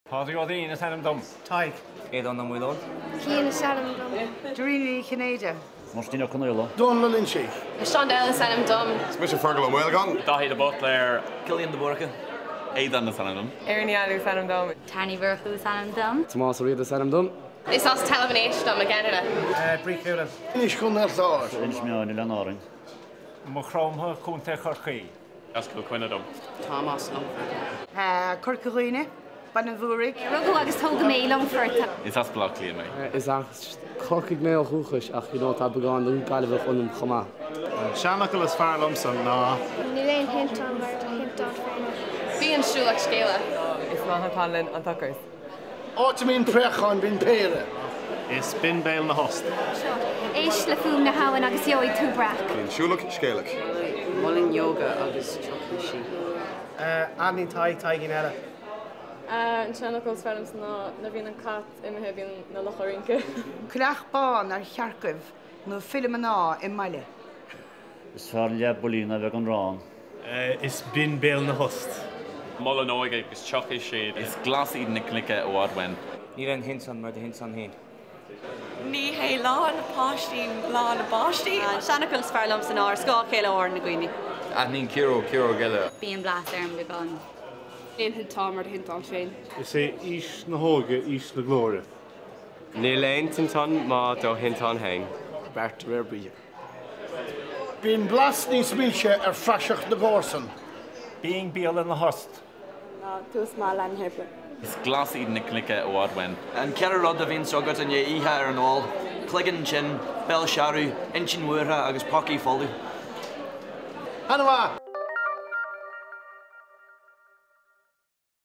Pádraig Ó Duinn is ainm dom. Tadhg. Aodhán Ó Maoileoin. Cian is ainm dom. Doirín Ní Chinnéide. Máirtín Ó Conaola. Dónal Ó Loinsigh. Shondell is ainm dom. Is mise Fergal Ó Maolgáin. Daithí de Buitléir. Cillian de Búrca. Aodán is ainm dom. Erin Ní Fhadhú is ainm dom. Tara Ní Mhurchú is ainm dom. Tomás Ó Riada is ainm dom. Is as Talamh an Éisc dom i gCeanada. Bríd Chualann. Inis Contae an Chláir. Inis Meáin, Oileáin Árainn. Maigh Chromtha, Contae Chorcaí. As Cill Chainnigh dom. Táim as Longfort. Corca Dhuibhne, Baile an Mhúraigh. Rugadh agus tógadh mé i Longfort. Is as Baile Átha Cliath mé. Is as Corcaigh mé ó dhúchas ach you know tá beagán den Gaillimheach ionam chomh maith. An seanfhocal is fearr liomsa ná. Níl aon tinteán mar do thinteán féin. Bíonn siúlach scéalach. Is maith atá linn an t-ocras. Áit a mbíonn préachán bíonn péire. Is binn béal na thost. Seo, éist le fuaim na habhann agus gheobhaidh tú breac. Bíonn siúlach scéalach. Molainn yoga agus tiocfaidh sí. Aithníonn Tadhg Taidhgín eile. An seanfhocal is fearr liomsa ná nuair a bhíonn an cat imithe bíonn na lucha ag rince. Coileach bán ar chearcaibh nó file mná i mbaile. Is fearr leath buillí ná bheith gan arán. Is binn béal na thost. Mol an óige agus tiocfaidh siad. Is glas iad na cnoic i bhfad uainn. Níl aon thinteán mar do thinteán féin. Ní hé lá na páistí lá na báistí. An seanfhocal is fearr liomsa ná ar scáth a chéile a mhaireann na daoine. Aithníonn ciaróg ciaróg eile. Bíonn blas ar an mbeagán. Aon thinteán mar do thinteán féin. Is é aois na hóige aois na glóire. Níl aon tinteán mar do thinteán féin. Beart de réir briathair. Bíonn blas níos milse ar phraiseach na gcomharsan. Bíonn béal ina thost. Ná tús maith le na hoibre. Is glas iad na cnoic i bhfad uainn. An ceithre rud a bhíonns agat i ndiaidh oíche ar an ól, cloigeann tinn, béal searbh, intinn bhuartha agus pócaí folamh. Ana-mhaith!